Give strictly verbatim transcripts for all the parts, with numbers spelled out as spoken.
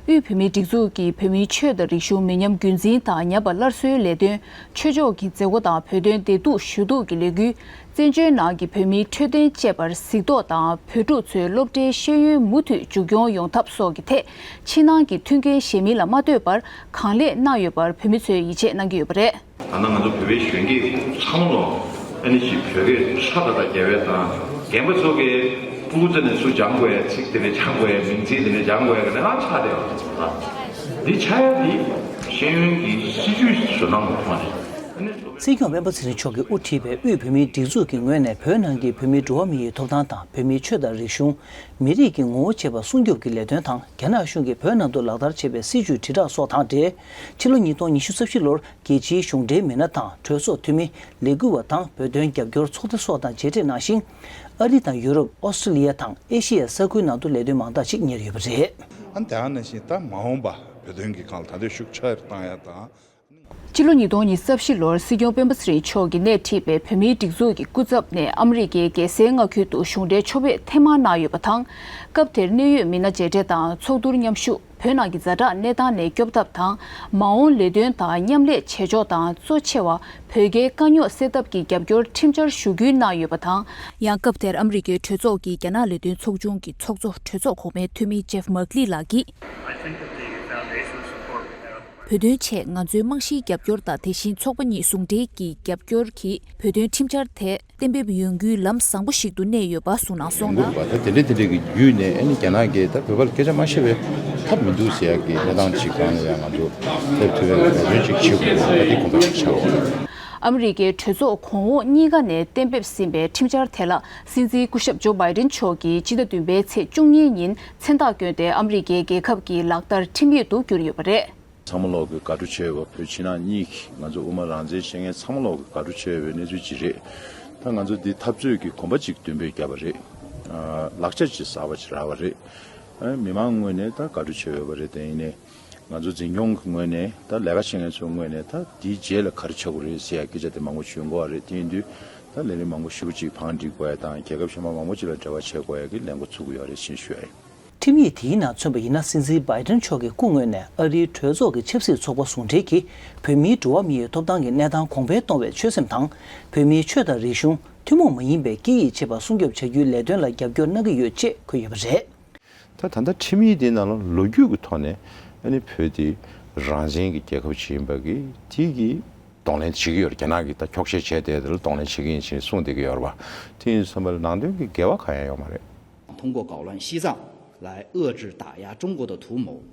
དབུས་བོད་མིའི་སྒྲིག་འཛུགས་ཀྱིས་བོད་མིའི་ཆོས་དང་རིག་གཞུང་མི་ཉམས་རྒྱུན་འཛིན་དང་ཉམས་པ་སླར་གསོའི་ལས་དོན། ཆོས་ཕྱོགས་ཀྱི་མཛད་སྒོ་དང་བོད་དོན་བདེ་སྡུག་ཞུ་གཏུག་གི་ལས་འགུལ། བཙན་བྱོལ་ནང་གི་བོད་མིའི་འཕྲོད་བསྟེན་བཅས་པར་གཟིགས་རྟོག་དང་། བོད་ཕྲུག་ཚོའི་སློབ་གྲྭའི་ཤེས་ཡོན་མུ་མཐུད་མཇུག་སྐྱོང་ཡོང་ཐབས་སོགས་ཀྱི་ཐད། ཕྱི་ནང་གི་མཐུན་རྐྱེན་གཞན་མིན་ལ་མ་ལྟོས་པར་གང་ལེགས་གནང་ཡོད་པར་བོད་མི་ཚོས་ཡིད་ཆེས་གནང་གི་ཡོད་པ་རེད། ད་ནང་ང་ཚོ་བོད་པའི་གཞོན་སྐྱེས་ཚང་མ་ལོ་ཨ་ནི་ཅིག་བོད་སྐད་ཧྲ་ཏག་ཏག་རྒྱབ་ཡས་དང་། རྒན་པ་ཚོ་གིས་ཕྲུ་གུ་ཚོ་ནས་ཚུར་སྦྱང་དགོས་ཡས། ཚིག་དེ་འདྲ་སྦྱང་དགོས་ཡས། མིང་ཚིག་དེ་འདྲ་སྦྱང་དགོས་ཡས་ག་ནས་གང་ཆགས་བསྡད་ཡོད་ད། འདི་ཆགས་ཡ་འདི་ཤེས་ཡོན་གྱི་སྲིད་ཇུས་བཟོ་སྟངས་ལ་མཐོང་ནས། སྲིད་སྐྱོང་སྤེན་པ་ཚེ་རིང་མཆོག་གིས་དབུ་ཁྲིད་པའི་དབུས་བོད་མིའི་སྒྲིག་འཛུགས་ཀྱི་ངོས་ནས་བོད་ནང་གི་བོད་མིའི་འགྲོ་བ་མིའི་ཐོབ་ཐང་དང་། བོད་མིའི་ཆོས་དང་རིག་གཞུང་། མི་རིགས་ཀྱི་ངོ་བོ་བཅས་པ་སྲུང་སྐྱོབ་ཀྱི་ལས་དོན་དང་། རྒྱ་ནག་གཞུང་གིས་བོད་ནང་དུ་ལག་བསྟར་བྱས་པའི་སྲིད་བྱུས་དྲིལ་བསྒྲགས་སོགས་དང་འབྲེལ། ཕྱི་ལོ་ཉིས་སྟོང་ཉི་ཤུ་རྩ་བཞི་ལོར་རྒྱལ་སྤྱིའི་གཞུང་འབྲེལ་མི་སྣ་དང་། གྲོས་ཚོགས་འཐུས་མི། ལས་འགུལ་བ་དང་། བོད་དོན་རྒྱབ་སྐྱོར་ཚོགས་སྡེ་སོགས་དང་མཇལ་འཕྲད་གནང་ཞིང་། ཨ་རི་དང་ཡུ་རོབ། ཨོ་སི་ཀྲི་ལི་ཡ་དང་ཨེ་ཤི་ཡ་ས་ཁུལ་ནང་དུ་ལས་དོན་མང་དག་ཅིག་གཉེར་ཡོད་པ་རེད། ཨ་ནི་དེ་ག་ནང་བཞིན་ད་མ་འོངས་པ་བོད་དོན་གྱི་སྒང་ལ་ད་ལྟ་ཤུགས་ཆེ་རུ་བཏང་ཡ་དང་། སྤྱི་ལོ་ཉིས་སྟོང་ཉི་ཤུ་རྩ་བཞི་ལོར་སྲིད་སྐྱོང་སྤེན་པ་ཚེ་རིང་མཆོག་གིས་སྣེ་ཁྲིད་པའི་བོད་མིའི་སྒྲིག་འཛུགས་ཀྱི་སྐུ་ཚབ་ནས་ཨ་མི་རི་ཀའི་རྒྱལ་སའི་མངའ་ཁུལ་དུ་གཞུང་འབྲེལ་ཕྱོགས་ཕེབས་ཐེངས་མང་གནང་ཡོད་པ་དང་། སྐབས་དེར་གནད་ཡོད་མི་སྣ་མཇལ་འཕྲད་དང་ཚོགས་འདུར་མཉམ་ཞུགས། བོད་ནང་གི་ཛ་དྲག་གནས་སྟངས་ནས་སྐྱོབ་ཐབས་དང་། མ་འོངས་ལས་དོན་དང་མཉམ་ལས་བྱེད་ཕྱོགས་དང་། གཙོ་ཆེ་བ་བོད་རྒྱའི་དཀའ་རྙོག་སེལ་ཐབས་ཀྱི་རྒྱབ་སྐྱོར་ཁྲིམས་འཆར་ཞུ་སྐུལ་གནང་ཡོད་པ་དང་། ཡང་སྐབས་དེར་ཨ་མི་རི་ཀའི་གྲོས་ཚོགས་ཀྱི་རྒྱ་ནག་ལས་དོན་ཚོགས་ཆུང་གི་ཚོགས་གཙོ་གྲོས་ཚོགས་གོང་མའི་འཐུས་མི་ཇེབ་མག་ལི་ལགས་ཀྱིས། བོད་དོན་ཆེད་ང་ཚོའི་རྨང་གཞིའི་རྒྱབ་སྐྱོར་དང་། དེ་བཞིན་ཚོགས་པ་གཉིས་ཟུང་འབྲེལ་གྱི་རྒྱབ་སྐྱོར་གྱིས་བོད་དོན་ཁྲིམས་འཆར་དེ་གཏན་འབེབས་ཡོང་རྒྱུའི་ལམ་བཟང་པོ་ཞིག་ཏུ་གནས་ཡོད་པ་གསུངས་གནང་སོང་ལ། ཡོང་གི་རེད་པ། ད་དེ་འདྲ་དེ་འདྲ་གི་བརྒྱུད་ནས་ཨ་ནི་རྒྱ་ནག་གིས་ད་བོད་པ་ལ་སྐད་ཆ་མ་བཤད་པའི་ཐབས་མི་འདུག་ཟེར་ཡག་གི་གནས་སྟངས་ཅིག་སྒང་ལ་ཡང་ང་ཚོ་སླེབས་ཐུབ་པའི་ལས་དོན་ཅིག་བྱེད་དགོས་རེད། ད་འདི་དགོངས་པ་ཞིག་ཆགས་ཡོད། ཨ་མི་རི་ཀའི་གྲོས་ཚོགས་གོང་འོག་གཉིས་ཀ་ནས་གཏན་འབེབས་ཟིན་པའི་ཁྲིམས་འཆར་དེ་ལ་སྲིད་འཛིན་སྐུ་ཞབས་ཇོ་བྷའི་ཌེན་མཆོག་གིས་སྤྱི་ཟླ་བདུན་པའི་ཚེས་བཅུ་གཉིས་ཉིན་མཚན་རྟགས་བསྐྱོན་ཏེ་ཨ་མི་རི་ཀའི་རྒྱལ་ཁབ་ཀྱི་ལག་བསྟར་ཁྲིམས་ཡིག་ཏུ་གྱུར་ཡོད་པ་རེད། ཚང་མ་ལོག་གི་དགའ་སྤྲོ་ཆེ་བ། བོད་ཕྱི་ནང་གཉིས་ཀྱི་ང་ཚོ་དབུ་མ་རང་བཙན་བྱེད་མཁན་ཚང་མ་ལོག་གི་དགའ་སྤྲོ་ཆེ་བའི་གནས་ཚུལ་ཅིག་རེད། ད་ང་ཚོ་འདི་འཐབ་རྩོད་ཀྱི་གོམ་པ་ཅིག་མདུན་སྤོས་བརྒྱབ་པ་རེད། ཨ། ལག་ཆ་ཅིག་གསར་པ་ཅིག་རག་པ་རེད། ཨ། མི་མང་ངོས་ནས་ད་དགའ་སྤྲོ་ཆེ་བ་ཡོད་པ་རེད། དེ་ཡིན་ནའི་ང་ཚོ་འཛིན་སྐྱོང་གི་ངོས་ནས། ད་ལས་ཀ་བྱེད་མཁན་ཚོའི་ངོས་ནས་ད་འདིའི་རྗེས་ལ་ག་རེ་ཆགས་དགོས་རེད་ཟེར་ཡ་སྐད་ཆ་དེ་མང་པོ་ཞུ་དགོས་པ་རེད། དེ་ཡིན་དུས་ད་ལས་རིམ་མང་པོ་ཞེ་པོ་ཅིག་བང་སྒྲིག་དགོས་ཡ་དང་། རྒྱལ་ཁབ་གཞན་པ་མང་པོ་ཅིག་ལ་འབྲེལ་བ་བྱེད་དགོས་ཡ་གི་ལས་འགོ་ཚུགས་ཀྱི་ཡོད་རེད་ཅེས་ཞུ་ཡ་ཡིན། ཁྲིམས་ཡིག་དེའི་ནང་མཚོན་པ་ཡིན་ན། སྲིད་འཛིན་བྷའི་ཌེན་མཆོག་གི་སྐུ་ངོས་ནས་ཨ་རིའི་གྲོས་ཚོགས་ཀྱི་ཆབ་སྲིད་ཚོགས་པ་ཟུང་འབྲེལ་གྱིས་བོད་མིའི་འགྲོ་བ་མིའི་ཐོབ་ཐང་གི་གནས་སྟངས་གོང་འཕེལ་གཏོང་བའི་ཆོད་སེམས་དང་། བོད་མིའི་ཆོས་དང་རིག་གཞུང་། ཐུན་མོང་མ་ཡིན་པའི་སྐད་ཡིག་བཅས་པ་སྲུང་སྐྱོབ་བྱ་རྒྱུའི་ལས་དོན་ལ་རྒྱབ་སྐྱོར་གནང་གི་ཡོད་ཅེས་འཁོད་ཡོད་པ་རེད། ད་ད་ལྟ་ཁྲིམས་ཡིག་དེའི་ནང་ལ་ལོ་རྒྱུས་ཀྱི་ཐོག་ནས་ཨ་ནི་བོད་དེ་རང་བཙན་གྱི་རྒྱལ་ཁབ་ཅིག་ཡིན་པ་གི་དེ་གི་གདོང་ལེན་བྱེད་ཀྱི་ཡོད་རེད། རྒྱ་ནག་གིས་ད་འཁྱོག་བཤད་བྱས་དེ་དེ་ལ་གདོང་ལེན་བྱེད་ཀྱི་ཡིན་ཞེས་གསུངས་བསྡད་ཀྱི་ཡོད་རེད་པ། དེ་ཡིན་དུས་ཙམ་པ་ལ་ནང་དོན་གྱི་འགལ་བ་གང་ཡང་ཡོད་མ་རེད། 通过搞乱西藏来遏制打压中国的图谋，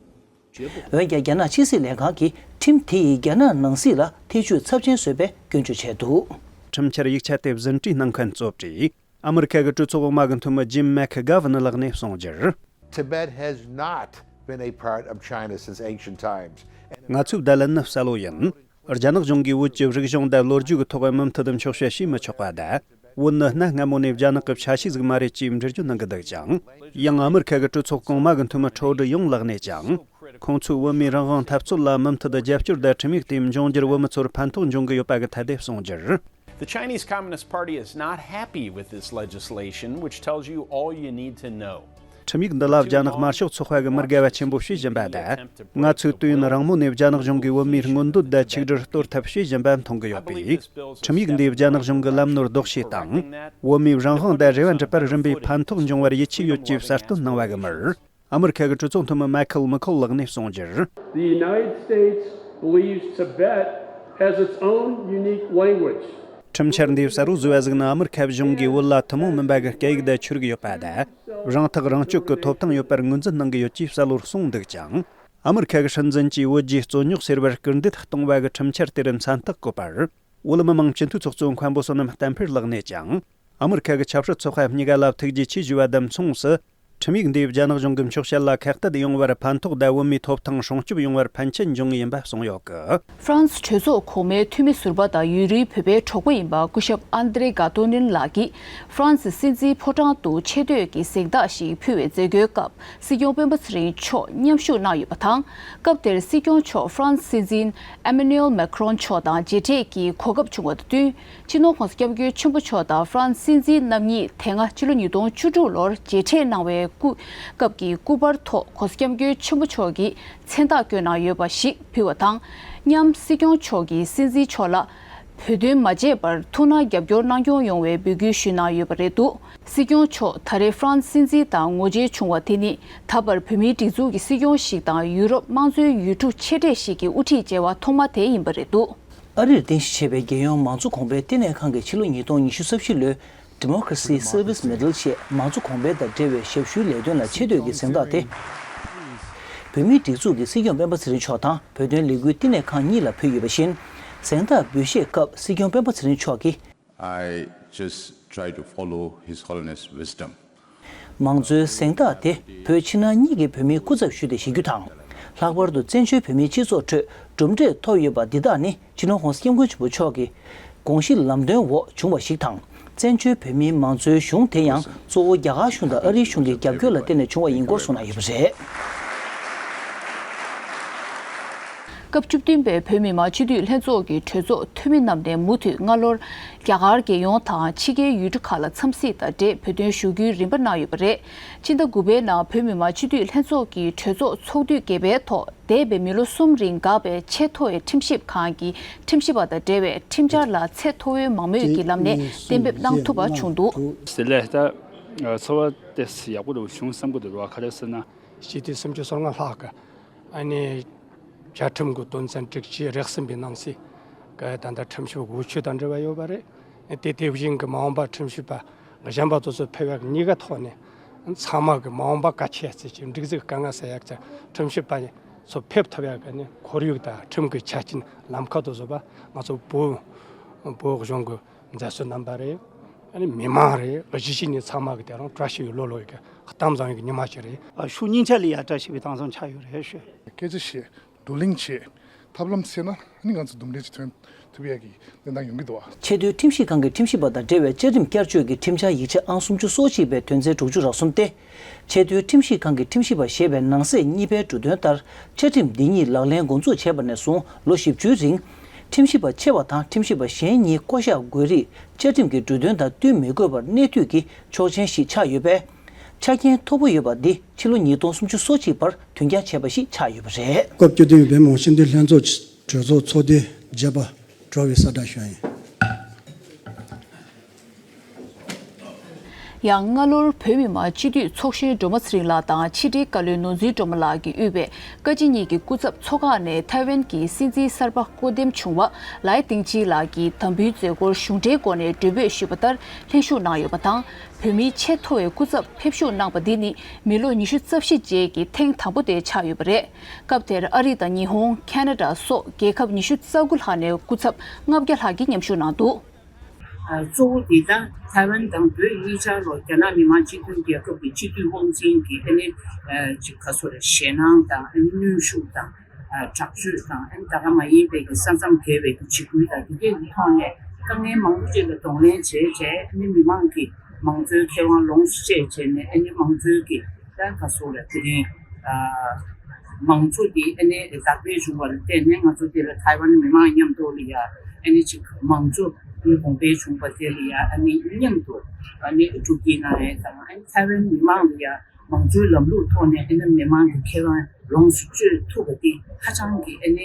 绝不 འོན་ཀྱང་རྒྱ་ནག་ཕྱི་སྲིད་ལས་ཁང་གིས་ཁྲིམས་དེ་ཡིས་རྒྱ་ནག་ནང་སྲིད་ལ་ཐེ་བྱུས་ཚབས་ཆེན་བཟོས་པའི་སྐྱོན་བརྗོད་བྱས་འདུག་ཁྲིམས་འཆར་ཡིག་ཆ་དེ་ཟིན་བྲིས་གནང་མཁན་གཙོ་བྲིས་ཨ་མི་རི་ཁ་གི་གྲོས་ཚོགས་འོག་མ་གི་འཐུས་མི་ཇིམ་མེག་གྷ་ཝན་ལགས་ནས་གསུངས་རྒྱུར། Tibet has not been a part of China since ancient times. ང་ཚོའི་བརྡ་ལན་ནི་གསལ་བོ་ཡིན། རྒྱ་ནག་གཞུང་གིས་བོད་ཀྱི་རིག་གཞུང་དང་ལོ་རྒྱུས་ཀྱི་ཐོག་མུ་མཐུད་དུ་འཁྱོག་བཤད་བྱས་མི་ཆོག་པ་དང་། བོད་ནི་གནའ་སྔ་མོ་ནས་རྒྱ་ནག་གི་ཆ་ཤས་ཟིག་མ་རེད་ཅེས་འགྲེལ་བརྗོད་གནང་གི་འདུག་ཅིང་། ཡང་ཨ་མི་རི་ཁ་གི་གྲོས་ཚོགས་གོང་མ་གི་འཐུས་མི་ཁྲོ་ཌི་ཡོང་ལགས་ནས་ཀྱང་། ཁོང་ཚོས་བོད་མིའི་རང་དབང་འཐབ་རྩོད་ལ་མུ་མཐུད་དུ་རྒྱབ་སྐྱོར་དང་། ཁྲིམས་ཡིག་དེ་འབྱུང་འགྱུར་བོད་མི་ཚོར་ཕན་ཐོགས་འབྱུང་གི་ཡོད་པ་གི་ཐད་དེ་གསུངས་རྒྱུར། The Chinese Communist Party is not happy with this legislation, which tells you all you need to know. ཁྲིམས་ཡིག་འདི་ལ་རྒྱ་ནག་དམར་ཤོག་ཚོགས་པ་གིས་མི་དགའ་བ་ཆེན་པོ་བྱེད་བཞིན་པ་དང་། ང་ཚོས་དུས་ཡུན་རིང་མོ་ནས་རྒྱ་ནག་གཞུང་གིས་བོད་མིའི་མངོན་འདོད་དང་ཆིག་སྒྲིལ་གཏོར་ཐབས་བྱེད་བཞིན་པ་མཐོང་གི་ཡོད་པས། ཁྲིམས་ཡིག་འདིས་རྒྱ་ནག་གཞུང་གི་ལམ་ནོར་ལྡོག་བྱེད་དང་། བོད་མིའི་རང་དབང་དང་རེ་བ་འགྲུབ་པར་རིམ་པས་ཕན་ཐོགས་འབྱུང་བར་ཡིད་ཆེས་ཡོད་ཅེས་གསལ་སྟོན་གནང་བ་གི་མུར། ཨ་མི་རི་ཁ་གི་གྲོས་ཚོགས་འཐུས་མི་མའི་ཁལ་མི་ཁོལ་ལགས་ནས་གསུངས་རྒྱུར། The United States believes Tibet has its own unique language. ཁྲིམས་འཆར་འདིའི་གསལ་བོ་བཟོས་པ་ཟིག་ནི་ཨ་མི་རི་ཁ་གཞུང་གིས་བོད་ལ་ཐུན་མོང་མིན་པ་གི་སྐད་ཡིག་དང་ཆོས་རིག་ཡོད་པ་དང་། རང་ཐག་རང་གཅོད་ཀྱི་ཐོབ་ཐང་ཡོད་པར་ངོས་འཛིན་གནང་གི་ཡོད་ཅེས་གསལ་བོར་གསུངས་འདུག་ཅིང་། ཨ་མི་རི་ཁ་གི་སྲིད་འཛིན་གྱིས་བོད་རྒྱའི་རྩོད་རྙོག་སེལ་བར་སྐུལ་འདེད་གཏོང་བ་གི་ཁྲིམས་འཆར་དེར་མཚན་རྟགས་བཀོད་པར། བོད་མི་མང་སྤྱི་འཐུས་ཚོགས་གཙོ་མཁན་པོ་བསོད་ནམས་བསྟན་འཕེལ་ལགས་ནས་ཀྱང་། ཨ་མི་རི་ཁ་གི་ཆབ་སྲིད་ཚོགས་པ་གཉིས་ཀ་ལ་ཐུགས་རྗེ་ཆེ་ཞུ་བ་དང་མཚུངས་སུ། ཁྲིམས་ཡིག་འདིས་རྒྱ་ནག་གཞུང་གི་འཁྱོག་བཤད་ལ་ཁ་གཏད་ཡོང་བར་ཕན་ཐོགས་དང་བོད་མིའི་ཐོབ་ཐང་སྲུང་སྐྱོབ་ཡོང་བར་ཕན་ཆད་འབྱུང་ངེས་ཡིན་པ་གསུངས་ཡོད་གི། ཧྥ་རན་སི་གྲོས་ཚོགས་གོང་མའི་འཐུས་མི་ཟུར་པ་དང་ཡུན་རིང་བོད་པའི་གྲོགས་པོ་ཡིན་པ་སྐུ་ཞབས་ཨན་དྲེ་ག་ཏོ་ནིན་ལགས་ཀྱིས་ཧྥ་རན་སི་སྲིད་འཛིན་ཕོ་བྲང་དུ་ཆེ་བསྟོད་ཀྱི་གཟེངས་རྟགས་ཤིག་ཕུལ་བའི་མཛད་སྒོའི་སྐབས། སྲིད་སྐྱོང་སྤེན་པ་ཚེ་རིང་མཆོག་མཉམ་ཞུགས་གནང་ཡོད་པ་དང་། སྐབས་དེར་སྲིད་སྐྱོང་མཆོག་ཧྥ་རན་སི་སྲིད་འཛིན་ཨེ་མ་ནུ་ཨེལ་མེ་ཁྲོན་མཆོག་དང་མཇལ་འཕྲད་ཀྱི་གོ་སྐབས་བྱུང་བ་དང་བསྟུན། སྤྱི་ནོར་༸གོང་ས་༸སྐྱབས་མགོན་ཆེན་པོ་མཆོག་དང་ཧྥ་རན་སི་སྲིད་འཛིན་རྣམ་གཉིས་དེ་སྔ་ཕྱི་ལོ་ཉིས་སྟོང་བཅུ་དྲུག་ལོར་མཇལ་འཕྲད་གནང་བའི་ སྐུ། སྐབས་ཀྱི་སྐུ་པར་ཐོག་༸གོང་ས་༸སྐྱབས་མགོན་ཆེན་པོ་མཆོག་གིས་མཚན་རྟགས་བཀོད་གནང་ཡོད་པ་ཞིག་ཕུལ་བ་དང་། མཉམ་སྲིད་སྐྱོང་མཆོག་གིས་སྲིད་འཛིན་མཆོག་ལ་བོད་དོན་མ་བརྗེད་པར་ཐུགས་སྣང་རྒྱབ་སྐྱོར་གནང་སྐྱོང་ཡོང་བའི་འབོད་སྐུལ་ཞུས་གནང་ཡོད་པ་རེད་འདུག་སྲིད་སྐྱོང་མཆོག་ད་རེས་ཧྥ་རན་སི་སྲིད་འཛིན་དང་ངོ་མཇལ་བྱུང་བ་དེ་ནི་ད་བར་བོད་མིའི་སྒྲིག་འཛུགས་ཀྱི་སྲིད་སྐྱོང་ཞིག་དང་ཡུ་རོབ་དམངས་གཙོའི་ཡུལ་གྲུ་ཆེ་གྲས་ཤིག་གི་དབུ་ཁྲིད་མཇལ་བ་ཐོག་མ་དེ་ཡིན་པ་རེད་འདུག་ཨ་རིར་རྟེན་གཞི་བྱས་པའི་རྒྱལ་ཡོངས་མང་གཙོ་གོང་འཕེལ་བསྟི་གནས་ཁང་གིས་ཕྱི་ལོ་ཉིས་སྟོང་ཉི་ཤུ་རྩ་བཞི་ལོའི་Democracy Service Medal ཞེས་མང་གཙོ་གོང་འཕེལ་དང་འབྲེལ་བའི་ཞབས་ཞུའི་ལས་དོན་ལ་ཆེ་བསྟོད་ཀྱི་གཟེངས་རྟགས་དེ། བོད་མིའི་སྒྲིག་འཛུགས་ཀྱི་སྲིད་སྐྱོང་སྤེན་པ་ཚེ་རིང་མཆོག་དང་བོད་དོན་ལས་འགུལ་བསྟི་གནས་ཁང་གཉིས་ལ་ཕུལ་ཡོད་པ་བཞིན། གཟེངས་རྟགས་འབུལ་བཞེས་སྐབས་སྲིད་སྐྱོང་སྤེན་པ་ཚེ་རིང་མཆོག་གིས། I just try to follow His Holiness' wisdom. མང་གཙོའི་གཟེངས་རྟགས་དེ་བོད་ཕྱི་ནང་གཉིས་ཀྱི་བོད་མིའི་སྐུ་ཚབ་ཞུས་ཏེ་བཞེས་རྒྱུ་དང་། ལྷག་པར་དུ་བཙན་བྱོལ་བོད་མིའི་སྤྱི་ཚོགས་ཁྲོད་གྲུབ་འབྲས་ཐོབ་ཡོད་པ་འདི་དག་ནི་སྤྱི་ནོར་༸གོང་ས་༸སྐྱབས་མགོན་ཆེན་པོ་མཆོག་གི་དགོངས་གཞི་ལམ་སྟོན་འོག་བྱུང་བ་ཞིག་དང་། བཙན་བྱོལ་བོད་མིའི་མང་གཙོའི་གཞུང་དེ་ཡང་གཙོ་བོ་རྒྱ་གར་གཞུང་དང་ཨ་རིའི་གཞུང་གི་རྒྱབ་སྐྱོར་ལ་བརྟེན་ནས་བྱུང་བ་ཡིན་སྐོར་གསུངས་གནང་ཡོད་པ་རེད། སྐབས་བཅུ་བདུན་པའི་བོད་མི་མང་སྤྱི་འཐུས་ལྷན་ཚོགས་ཀྱི་གྲོས་ཚོགས་འཐུས་མི་རྣམས་ནས་མུ་མཐུད་སྔ་ལོར་རྒྱ་གར་རྒྱལ་ཡོངས་དང་ཕྱི་རྒྱལ་ཡུལ་གྲུ་ཁག་ལ་འཚམས་གཟིགས་དང་འབྲེལ་བོད་དོན་ཞུ་རྒྱུའི་རིམ་པ་གནང་ཡོད་པ་རེད། སྤྱི་ཟླ་དགུ་པའི་ནང་བོད་མི་མང་སྤྱི་འཐུས་ལྷན་ཚོགས་ཀྱི་གྲོས་ཚོགས་ཚོགས་དུས་བརྒྱད་པའི་ཐོག་འདས་པའི་མི་ལོ་གསུམ་རིང་འགག་པའི་ཆེས་མཐོ་བའི་ཁྲིམས་ཞིབ་ཁང་གི་ཁྲིམས་ཞིབ་པ་དང་འབྲེལ་བའི་ཁྲིམས་འཆར་ལ་ཚད་མཐོ་བོའི་མང་མོས་ཀྱི་ལམ་ནས་གཏན་འབེབས་གནང་ཐུབ་པ་བྱུང་འདུག་དེ་ལས་ད་ཚོར་བ་ཏོག་ཙམ་ཡག་པོ་འདུག་བྱུང་བསམ་གྱི་འདུག་ར། ག་རེ་ཟེར་ན། སྤྱི་འཐུས་སུམ་ཅུ་སོ་ལྔ་ལྷག་གི་ཨ་ནི་བཅའ་ཁྲིམས་ཀྱི་དོན་ཚན་དྲུག་ཅུ་རེ་གསུམ་པའི་ནང་གསེས་ཀྱི་ད་ལྟ་ཁྲིམས་ཞིབ་འོས་ཆོས་དང་འབྲེལ་བ་ཡོད་པ་རེད། དེ་དེ་བཞིན་གྱི་མ་འོངས་པ་ཁྲིམས་ཞིབ་པ་གཞན་པ་དེ་ཚོ་ཕེབས་ཡག་གི་གཉིས་ཀ་ཐོག་ནས་ཚང་མ་གི་མ་འོངས་པ་གལ་ཆེ་ཚེ་ཀྱི་འགྲིག་འཛུགས་དཀའ་ངལ་སེལ་ཡག་ཚེ་ཁྲིམས་ཞིབ་པ་ཚོ་ཕེབས་ཐུབ་ཡག་གི་ནི་ཁོར་ཡུག་དང་ཁྲིམས་ཀྱི་ཆ་རྐྱེན་ལམ་ཁ་དེ་ཚོ་པ་ང་ཚོ་བོད་བོད་གཞུང་གི་མཛད་གཙོ་རྣམ་པ་རེད། ཨ་ནི་མི་མང་རེད། གཞིས་བྱེས་ནས་ཚང་མ་གི་དེ་རང་བཀྲ་ཤིས་པའི་ལོ་ལོ་ཡི་གི་གཏམ་བཟང་ཡི་གི་ཉི་མ་ཞིག་རེད། ཨ་ཤུགས་སྙིང་ཆ་ལ་ཡ་བཀྲ་ཤིས་པའི་གཏམ་བཟང་ཆགས་ཡོད་རེད་ཞུ། སྐད་ཆ་བཤད། བགྲོ་གླེང་བྱེད། ཐབས་ལམ་བྱས་ན་ཨ་ནི་ང་ཚོ་འདུམ་འགྲིག་ཅིག་ཐོན་ཐུབ་ཡ་གི་གནས་སྟངས་ཡོང་གི་འདུག་བ། ཆེས་མཐོའི་ཁྲིམས་ཞིབ་ཁང་གི་ཁྲིམས་ཞིབ་པ་དང་འབྲེལ་བའི་བཅའ་ཁྲིམས་བསྐྱར་བཅོས་ཀྱི་ཁྲིམས་འཆར་ཡིག་ཆ་ཨང་སུམ་ཅུ་སོ་གཅིག་པའི་དོན་ཚན་དྲུག་ཅུ་རེ་གསུམ་སྟེ། ཆེས་མཐོའི་ཁྲིམས་ཞིབ་ཁང་གི་ཁྲིམས་ཞིབ་པ་ཞེས་པའི་ནང་གསེས་གཉིས་པའི་འབྲུ་དོན་ལྟར་བཅའ་ཁྲིམས་འདི་ཉིད་ལག་ལེན་འགོ་འཛུགས་བྱས་པ་ནས་བཟུང་ལོ་བཞི་བཅུའི་རིང་། ཁྲིམས་ཞིབ་པ་ཆེ་བ་དང་ཁྲིམས་ཞིབ་པ་གཞན་གཉིས་བསྐོ་གཞག་དགོས་རིགས་བཅའ་ཁྲིམས་ཀྱི་འབྲུ་དོན་དང་བསྟུན་མི་དགོས་པར་གནས་འཐུས་ཀྱི་ཆོག་མཆན་ཞིག་ཆགས་ཡོད་པས། ཆ་རྐྱེན་མཐོ་པོ་ཡོད་པ་འདི་ཕྱི་ལོ་ཉིས་སྟོང་སུམ་ཅུ་སོ་གཅིག་བར་དོན་རྐྱང་བྱས་པ་ཞིག་ཆགས་ཡོད་པ་རེད། སྐབས་བཅུ་བདུན་པའི་བོད་མི་མང་སྤྱི་འཐུས་ལྷན་ཚོགས་གྲོས་ཚོགས་ཚོགས་དུས་བརྒྱད་པ་གྲོལ་བའི་གསལ་བསྒྲགས་ཞུ་ཡ་ཡིན། ཡང་སྔ་ལོར་བོད་མི་མང་སྤྱི་འཐུས་ཚོགས་གཞོན་སྒྲོལ་མ་ཚེ་རིང་ལགས་དང་ཕྱི་དྲིལ་བཀའ་བློན་ནོར་འཛིན་སྒྲོལ་མ་ལགས་ཀྱིས་དབུས་པའི་བཀའ་སྤྱི་གཉིས་ཀྱི་སྐུ་ཚབ་ཚོགས་ཁག་ནས་ཐའེ་ཝན་གྱི་སྲིད་འཛིན་གསར་པ་བསྐོ་འདེམས་བྱུང་བ་ལའེ་ཏིང་ཅི་ལགས་ཀྱིས་དམ་འབུལ་མཛད་སྒོར་གཞུང་འབྲེལ་སྒོ་ནས་མགྲོན་འབོད་ཞུས་པ་ལྟར་ལྷན་ཞུགས་གནང་ཡོད་པ་དང་། བོད་མིའི་ཆེས་མཐོ་བའི་སྐུ་ཚབ་ཕེབས་ཞུགས་གནང་པ་འདི་ནི་མི་ལོ་ཉི་ཤུ་རྩ་བཞི་རྗེས་ཀྱི་ཐེངས་དང་པོ་དེ་ཆགས་ཡོད་པ་རེད། སྐབས་དེར་ཨ་རི་དང་ཉི་ཧོང་། ཁེ་ན་ཌ་སོགས་རྒྱལ་ཁབ་ཉི་ཤུ་རྩ་དགུ་ལྷག་ནས་སྐུ་ཚབ་ལྔ་བརྒྱ་ལྷག་གིས་མཉམ་ཞུགས་གནང་འདུག་གཙོ་བོ་དེ་ད་ཐའེ་ཝན་དང་བོད་གཉིས་ཆར་ལ་རྒྱ་ནག་མི་དམངས་སྤྱི་མཐུན་རྒྱལ་ཁབ་ཀྱི་སྤྱི་འཐུས་དབང་འཛིན་གྱི་ཨ་ནི་ཅིག་ག་སོ་རེ་ཞེད་སྣང་དང་ཨ་ནི་གནོན་ཤུགས་དང་དྲག་སྤྱོད་དང་ཨ་ནི་ད་ག་མ་ཡིན་པའི་གི་ས་མཚམས་བརྒལ་བའི་གི་འཇིགས་སྐུལ་དང་དེ་གའི་གི་ཐོག་ནས་དཀའ་ངལ་མང་པོ་ཅིག་ལ་གདོང་ལེན་བྱས་བྱས་ཨ་ནི་མི་མང་གི་མང་གཙོའི་ཁེ་དབང་ལོངས་སུ་སྤྱད་བྱས་ནས་ཨ་ནི་མང་གཙོའི་གི་ད་ག་སོ་ལ་དེ་རིང་མང་གཙོ་དེ་ཨ་ནི་དར་སྤེལ་བྱུང་བ་ལ་བརྟེན་ནས་ང་ཚོ་དེ་ལ་ཐའེ་ཝན་མི་མང་མཉམ་དུ་ལ་ཡ་ཨ་ནི་ཅིག་མང་གཙོ་ཨ་ནི་གོང་འཕེལ་བྱུང་བ་དེ་ལ་ཡ་ཨ་ནི་མཉམ་དུ་ཨ་ནི་སྒྲུབ་སྐྱོང་གནང་ཡས་དང་ཨ་ནི་ཐའེ་ཝན་མི་མང་ལ་ཡ་མང་གཙོའི་ལམ་ལུགས་ཐོག་ནས་ཨ་ནི་མི་མང་གི་ཁེ་དབང་ལོངས་སུ་སྤྱོད་ཐུབ་པ་དེ་ཧ་ཅང་གི་ཨ་ནི་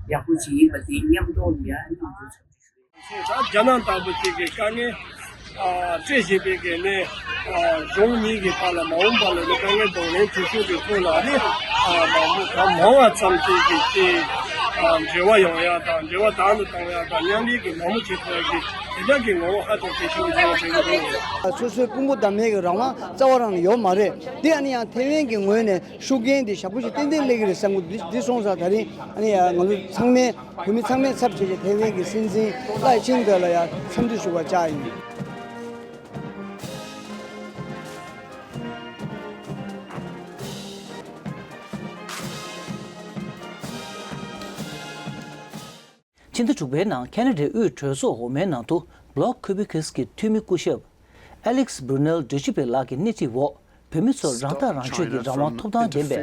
ཡག་པོ་ཅིག་ཡིན་པ་དེ་མཉམ་དུ་ལ་ཡ་ཨ་ནི་ང་ཚོ། ད་རྒྱ་ནག་ལྟ་བུ་ཅིག་གི་དཀའ་ངལ་ཨ་སྤྲད་བཞིན་པའི་གི་ནས་ཨ་གཞུང་གཉིས་ཀྱི་བར་ལ་མ་འོངས་པ་ལ་ནི་དཀའ་ངལ་གདོང་ལེན་བྱེད་ཤུགས་ཀྱི་ཐོག་ལ་ནི་ཨ་མང་པོ་གང་མང་བ་ཙམ་ཅིག་གི་དེ་ཨ་འབྲེལ་བ་ཡོང་ཡ་དང་འབྲེལ་བ་དག་ཏུ་གཏོང་ཡ་དང་མཉམ་ལས་ཀྱི་མང་པོ་བྱེད་ཐུབ་ཡ་གི་དེ་འདྲ་གི་ངོ་བོ་ཧ་ཅང་གལ་ཆེན་པོ་ཆགས་པ་ཞིག་ཡིན་འདུག་སོ་སོའི་ཕུང་པོ་བདག་མེད་ཀྱི་རང་དབང་རྩ་བ་རང་ཡོད་མ་རེད། དེ་ཨ་ནི་ཡང་ཐའེ་ཝན་གྱི་ངོས་ནས་ཤུགས་རྐྱེན་དེ་ཞག་པོ་ཞིག་ཏན་ཏན་སླེབས་ཀྱི་རེད་བསམ་གི་འདུག་འདི་སོང་ཙང་ད་རིང་ཨ་ནི་ང་ཚོ་ཚང་མས། བོད་མི་ཚང་མས་ཚབ་བྱས་ཏེ་ཐའེ་ཝན་གྱི་སྲིད་འཛིན་ལའེ་ཆིང་ཏེ་ལ་ཡང་འཚམས་འདྲི་ཞུ་བར་བཅར་ཡིན། ཕྱི་ཟླ་དྲུག་པའི་ནང་ཁེ་ན་ཌའི་དབུས་གྲོས་ཚོགས་འོག་མའི་ནང་དུ་Bloc Québécois གི་འཐུས་མི་སྐུ་ཞབས་Alex Brunel Duchipé ལགས་ཀྱི་སྣེ་ཁྲིད་འོག་བོད་མི་ཚོར་རང་ཐག་རང་གཅོད་ཀྱི་རང་དབང་ཐོབ་ཐང་ལྡན་པའི་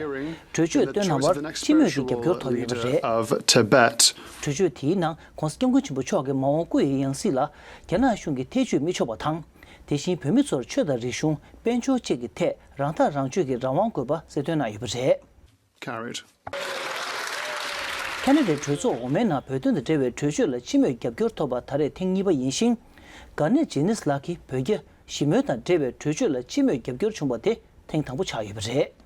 གྲོས་ཆོད་བཏོན་གནང་བར་སྤྱི་མོས་ཀྱི་རྒྱབ་སྐྱོར་ཐོབ་ཡོད་པ་རེད། གྲོས་ཆོད་དེའི་ནང་༸གོང་ས་༸སྐྱབས་མགོན་ཆེན་པོ་མཆོག་གི་མ་འོངས་སྐུ་ཡི་ཡང་སྲིད་ལ་རྒྱ་ནག་གཞུང་གིས་ཐེ་བྱུས་མི་ཆོག་པ་དང་། དེ་བཞིན་བོད་མི་ཚོར་ཆོས་དང་རིག་གཞུང་། དཔལ་འབྱོར་བཅས་ཀྱི་ཐད་རང་ཐག་རང་གཅོད་ཀྱི་རང་དབང་དགོས་པ་གསལ་སྟོན་གནང་ཡོད་པ་རེད། Carried. ཁ་ན་ཌའི་གྲོས་ཚོགས་འོག་མའི་ནང་བོད་དོན་དང་འབྲེལ་བའི་གྲོས་ཆོད་ལ་སྤྱི་མོས་རྒྱབ་སྐྱོར་ཐོབ་པ་ད་རེས་ཐེངས་གཉིས་པ་ཡིན་ཞིང་། གྷ་ནེ་ཇེ་ནིས་ལགས་ཀྱིས་བོད་རྒྱ་ཞི་མོལ་དང་འབྲེལ་བའི་གྲོས་ཆོད་ལ་སྤྱི་མོས་རྒྱབ་སྐྱོར་བྱུང་བ་དེ་ཐེངས་དང་པོ་ཆགས་ཡོད་པ་རེད།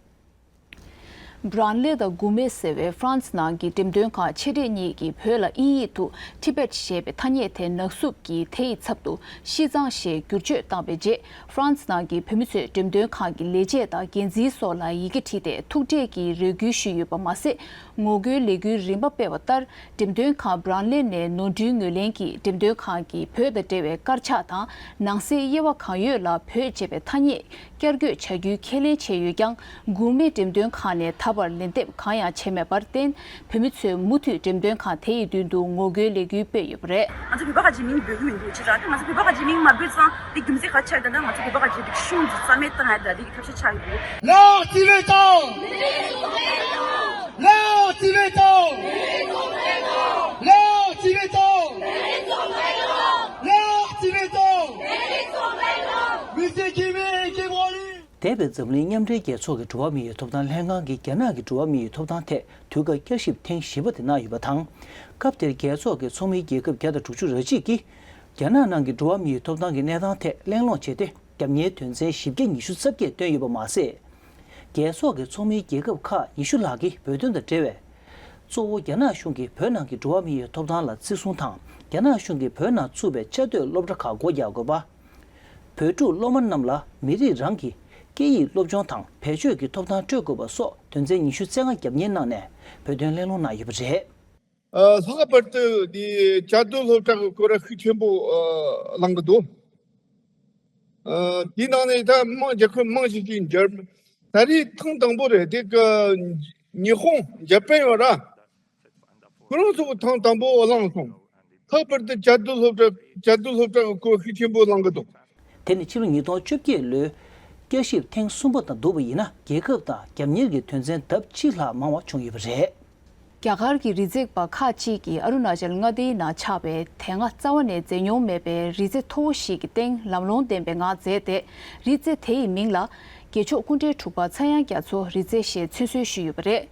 བྷྲན་ལེ་དང་གུ་མེ་ཟེར་བའི་ཧྥ་རན་སི་ནང་གི་འགྲེམས་སྟོན་ཁང་ཆེ་གྲས་གཉིས་ཀྱིས་བོད་ལ་དབྱིན་ཡིག་ཏུ་ཊི་བེཊ་ཞེས་པའི་ཐ་སྙད་དེ་ནག་གསུབ་ཀྱིས་དེ་ཡི་ཚབ་ཏུ་ཤི་ཙང་ཞེས་བསྒྱུར་བཅོས་བཏང་བའི་རྗེས། ཧྥ་རན་སི་ནང་གི་བོད་མི་ཚོས་འགྲེམས་སྟོན་ཁང་གི་ལས་བྱེད་དང་འགན་འཛིན་སོགས་ལ་ཡི་གེ་བྲིས་ཏེ་ཐུགས་ཁྲལ་གྱིས་རེ་སྐུལ་ཞུས་ཡོད་པ་མ་ཟད། ངོ་རྒོལ་ལས་འགུལ་རིམ་པ་སྤེལ་བ་ལྟར། འགྲེམས་སྟོན་ཁང་བྷྲན་ལེ་ནས་ནོར་འཁྲུལ་ངོས་ལེན་གྱིས་འགྲེམས་སྟོན་ཁང་གིས་བོད་དང་འབྲེལ་བའི་དཀར་ཆག་དང་ནང་གསེས་དབྱེ་བ་གང་ཡོད་ལ་བོད་ཅེས་པའི་ཐ་སྙད་བསྐྱར་བཀོད་བྱ་རྒྱུའི་ཁས་ལེན་བྱས་ཡོད་ཀྱང་། གུ་མེ་འགྲེམས་སྟོན་ཁང་ནས་ད་བར་ལན་འདེབས་གང་ཡང་བྱས་མེད་པར་བརྟེན། བོད་མི་ཚོས་མུ་མཐུད་འགྲེམས་སྟོན་ཁང་དེ་ཡི་མདུན་དུ་ངོ་རྒོལ་ལས་འགུལ་སྤེལ་ཡོད་པ་རེད། ང་ཚོ་བོད་པ་ག་ཅིག་མིང་འབོད་ཀྱི་མི་འདུག་ཅེས་དྲིས་ཏེ། ང་ཚོ་བོད་པ་ག་ཅིག་མིང་མ་འབོད་ཙང་དེ་རྒྱུ་མཚན་ག་ཆགས་ཡོད་ན། ང་ཚོ་བོད་པ་ག་ཅིག་རིག་གཞུང་འཛིན་རྩ་མེད་བཏང་ཡ་ད་དེ་གི་ཐབས་ཤེས་ཆགས་ཡོད་འདུག་ལགས་ཅི་མེད་དང་། ལགས་ཅི་མེད་དང་། ལགས་ཅི་མེད་དང་། ལགས་ཅི་མེད་དང་། མི་ཚེ་སྐྱིད་པའི་སྐྱིད་པ་ལི། འདས་པའི་འཛམ་གླིང་མཉམ་འབྲེལ་རྒྱལ་ཚོགས་ཀྱི་འགྲོ་བ་མིའི་ཐོབ་ཐང་ལྷན་ཁང་གིས་རྒྱ་ནག་གི་འགྲོ་བ་མིའི་ཐོབ་ཐང་ཐད་དུས་བཀག་བསྐྱར་ཞིབ་ཐེངས་བཞི་པ་དེ་གནང་ཡོད་པ་དང་། སྐབས་དེར་རྒྱལ་ཚོགས་ཀྱི་ཚོགས་མི་རྒྱལ་ཁབ་བརྒྱ་དང་དྲུག་ཅུ་རེ་གཅིག་གིས་རྒྱ་ནག་ནང་གི་འགྲོ་བ་མིའི་ཐོབ་ཐང་གི་གནས་སྟངས་ཐད་གླེང་སློང་བྱས་ཏེ། རྒྱབ་གཉེར་དོན་ཚན་བཞི་བརྒྱ་ཉི་ཤུ་རྩ་བརྒྱད་བཏོན་ཡོད་པ་མ་ཟད། རྒྱལ་ཚོགས་ཀྱི་ཚོགས་མིའི་རྒྱལ་ཁབ་ཁག་ཉི་ཤུ་ལྷག་གིས་བོད་དོན་དང་འབྲེལ་བའི་གཙོ་བོ་རྒྱ་ནག་གཞུང་གིས་བོད་ནང་གི་འགྲོ་བ་མིའི་ཐོབ་ཐང་ལ་བརྩི་སྲུང་དང་། རྒྱ་ནག་གཞུང་གིས་བོད་ནང་བཙུགས་པའི་བཅའ་སྡོད་སློབ་གྲྭ་ཁག་སྒོ་རྒྱག་དགོས་པ། བོད་ཕྲུག་སློབ་མ་རྣམས་ལ་མི་རིགས་རང་གི་སྐད་ཡིག་སློབ་སྦྱོང་དང་བེད་སྤྱོད་ཀྱི་ཐོབ་ཐང་སྤྲོད་དགོས་པ་སོགས་དོན་ཚན་ཉི་ཤུ་རྩ་ལྔ་རྒྱབ་གཉེར་གནང་ནས་བོད་དོན་གླེང་སློང་གནང་ཡོད་པ་རེད། ཨ། ལྷག་པར་དུ་འདི་བཅའ་སྡོད་སློབ་གྲྭ་གི་སྐོར་ཤུགས་ཆེན་པོ་ཨ་གནང་གི་འདུག་ཨ། དེའི་ནང་ནས་ད་མང་རྒྱལ་ཁབ་མང་ཞིག་གིས་འཇར། ད་རེས་ཐེངས་དང་པོ་རེད། དེ་ག་ཉི་ཧོང་འཇར་པན་ཡོད་ར། ཁོ་རང་ཚོ་ཐེངས་དང་པོ་བླངས་སོང་། ལྷག་པར་དུ་བཅའ་སྡོད་སློབ་གྲྭ། བཅའ་སྡོད་སློབ་གྲྭ་གི་སྐོར་ཤུགས་ཆེན་པོ་གནང་གི་འདུག་དེ་ནི་ཕྱི་ལོ་ཉིས་སྟོང་བཅོ་བརྒྱད་ལོའི་བསྐྱར་ཞིབ་ཐེངས་གསུམ་པ་དང་བསྡུར་བ་ཡིན་ན། རྒྱལ་ཁབ་དང་རྒྱབ་གཉེར་གྱི་དོན་ཚན་ལྡབ་གཅིག་ལྷག་མང་བ་བྱུང་ཡོད་པ་རེད། རྒྱ་གར་གྱི་རི་འཛེག་པ་ཁག་ཅིག་གིས་ཨ་རུ་ན་ཅལ་མངའ་སྡེའི་ནང་ཆགས་པའི་དེ་སྔ་རྩ་བ་ནས་མཛད་མྱོང་མེད་པའི་རི་རྩེ་མཐོ་བོ་ཞིག་གི་སྟེང་ལམ་ལྷོང་ལྡན་པའི་ངང་འཛེགས་ཏེ། རི་རྩེ་དེ་ཡི་མིང་ལ་རྒྱལ་མཆོག་སྐུ་ཕྲེང་དྲུག་པ་ཚངས་དབྱངས་རྒྱ་མཚོ་རི་རྩེ་ཞེས་མཚན་གསོལ་ཞུས་ཡོད་པ་རེད།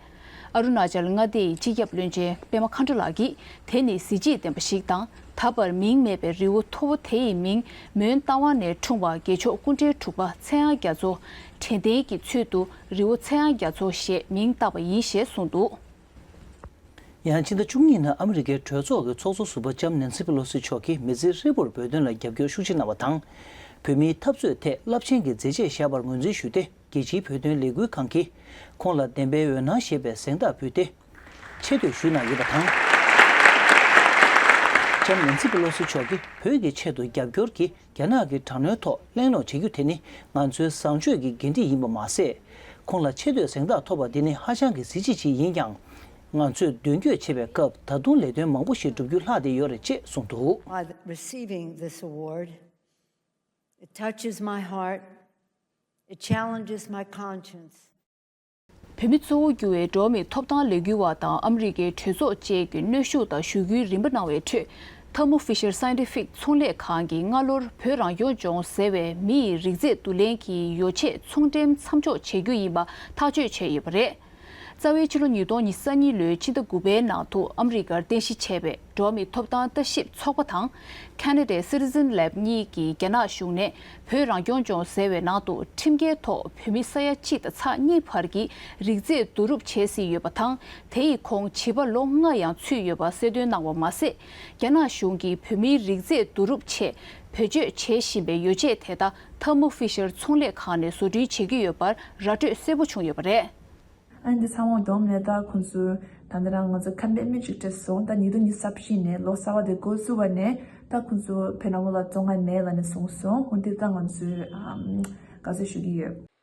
ཨ་རུ་ན་ཅལ་མངའ་སྡེ་ཡི་སྤྱི་ཁྱབ་བློན་ཆེན་པད་མ་མཁའ་འགྲོ་ལགས་ཀྱིས། དེ་ནི་གཟི་བརྗིད་ལྡན་པ་ཞིག་དང་། ད་བར་མིང་མེད་པའི་རི་བོ་མཐོ་བོ་དེ་ཡི་མིང་མོན་རྟ་དབང་ནས་འཁྲུངས་པ་རྒྱལ་མཆོག་སྐུ་ཕྲེང་དྲུག་པ་ཚངས་དབྱངས་རྒྱ་མཚོ། དྲན་རྟེན་གྱི་ཚུལ་དུ་རི་བོ་ཚངས་དབྱངས་རྒྱ་མཚོ་ཞེས་མིང་བཏགས་པ་ཡིན་ཞེས་གསུངས་འདུག་ཡང་ཕྱི་ཟླ་བཅུ་གཉིས་ནང་ཨ་མི་རི་ཀའི་གྲོས་ཚོགས་ཀྱི་ཚོགས་གཙོ་ཟུར་པ་ལྕམ་ནེན་སི་པེ་ལོ་སི་མཆོག་གིས་མི་ཚེ་ཧྲིལ་པོར་བོད་དོན་ལ་རྒྱབ་སྐྱོར་ཤུགས་ཆེ་གནང་བ་དང་། བོད་མིའི་འཐབ་རྩོད་ཐད་རླབས་ཆེན་གྱི་མཛད་རྗེས་བཞག་པར་ངོས་འཛིན་ཞུས་ཏེ། རྒྱལ་སྤྱིའི་བོད་དོན་ལས་འགུལ་ཁང་གིས་ཁོང་ལ་བདེན་པའི་འོད་སྣང་ཞེས་པའི་གཟེངས་རྟགས་ཕུལ་ཏེ། ཆེ་བསྟོད་ཞུས་གནང་ཡོད་པ་དང་། ལྕམ་ནེན་སི་པེ་ལོ་སི་མཆོག་གིས་བོད་ཀྱི་ཆེད་དུ་རྒྱབ་སྐྱོར་གྱིས་རྒྱ་ནག་གི་དྲག་གནོན་ཐོག་གླེང་སློང་བྱེད་རྒྱུ་དེ་ནི་ང་ཚོའི་བཟང་སྤྱོད་ཀྱི་འགན་འཁྲི་ཡིན་པ་མ་ཟད། ཁོང་ལ་ཆེ་བསྟོད་གཟེངས་རྟགས་ཐོབ་པ་འདི་ནི་ཧ་ཅང་གི་གཟི་བརྗིད་ཅིག་ཡིན་ཀྱང་། ང་ཚོས་མདུན་སྐྱོད་བྱེད་པའི་སྐབས་ད་དུང་ལས་དོན་མང་པོ་ཞིག་བསྒྲུབ་རྒྱུ་ལྷག་བསྡད་ཡོད་རེད་ཅེས་གསུངས་འདུག By receiving this award, it touches my heart, it challenges my conscience. བོད་མི་གཙོ་བོ་གྱུར་བའི་འགྲོ་བ་མིའི་ཐོབ་ཐང་ལས་འགུལ་བ་དང་ཨ་མི་རི་ཀའི་གྲོས་ཚོགས་བཅས་ཀྱི་གནོན་ཤུགས་དང་ཞུ་སྐུལ་རིམ་པ་གནང་བའི་ཁྲོད། ཐར་མོ་ཧྥི་ཤར་སའེན་ཊི་ཕིག་ཚོང་ལས་ཁང་གིས་སྔ་ལོར་བོད་རང་སྐྱོང་ལྗོངས་ཟེར་བའི་མི་ཡི་རིགས་རྫས་བསྡུ་ལེན་གྱི་ཡོ་ཆས་ཚོང་འགྲེམས་མཚམས་འཇོག་བྱེད་རྒྱུ་ཡིན་པ་ཐག་གཅོད་བྱས་ཡོད་པ་རེད། རྩ་བའི་ཕྱི་ལོ་ཉིས་སྟོང་ཉི་ཤུ་རྩ་གཉིས་ལོའི་ཕྱི་ཟླ་དགུ་པའི་ནང་དུ་ཨ་མི་རི་ཀར་རྟེན་གཞི་བྱས་པའི་འགྲོ་བ་མིའི་ཐོབ་ཐང་ལྟ་ཞིབ་ཚོགས་པ་དང་། ཁ་ན་ཌའི་Citizen Lab གཉིས་ཀྱིས་རྒྱ་ནག་གཞུང་ནས་བོད་རང་སྐྱོང་ལྗོངས་ཟེར་བའི་ནང་དུ་ཁྲིམས་འགལ་ཐོག་བོད་མི་ས་ཡ་གཅིག་དང་ཚེག་གཉིས་བར་གྱི་རིགས་རྫས་བསྡུ་རུབ་བྱས་ཟིན་ཡོད་པ་དང་། དེ་ཡི་ཁོངས་བྱིས་པ་ལོ་ལྔ་ཡང་ཚུད་ཡོད་པ་གསལ་སྟོན་གནང་བ་མ་ཟད། རྒྱ་ནག་གཞུང་གིས་བོད་མིའི་རིགས་རྫས་བསྡུ་རུབ་ཆེད་བེད་སྤྱོད་བྱེད་བཞིན་པའི་ཡོ་ཆས་དེ་དག་ཐར་མོ་ཧྥི་ཤར་ཚོང་ལས་ཁང་ནས་བཟོ་སྐྲུན་བྱེད་ཀྱི་ཡོད་པར་ར་སྤྲོད་གསལ་པོ་བྱུང་ཡོད་པ་རེད། ཨ་ནི་འདི་ཚང་མ་བསྡོམས་ནས་ད་ཁོང་ཚོས་ད་ལྟ་རང་ང་ཚོ་ཁ་འདོན་མི་གཅིག་སྤྲད་སོང་། ད་ཉིས་སྟོང་ཉི་ཤུ་རྩ་བཞི་ནས་ལོ་གསར་པ་དེ་འགོ་བཙུགས་པ་ནས་ད་ཁོང་ཚོ་བོད་ནང་ལོགས་ལ་བཙོང་མཁན་མེད་ལབ་ནས་གསུངས་སོང་། འོན་ཏེ་ད་ང་ཚོས་ཨམ་དགའ་བསུ་ཞུ་གི་ཡོད།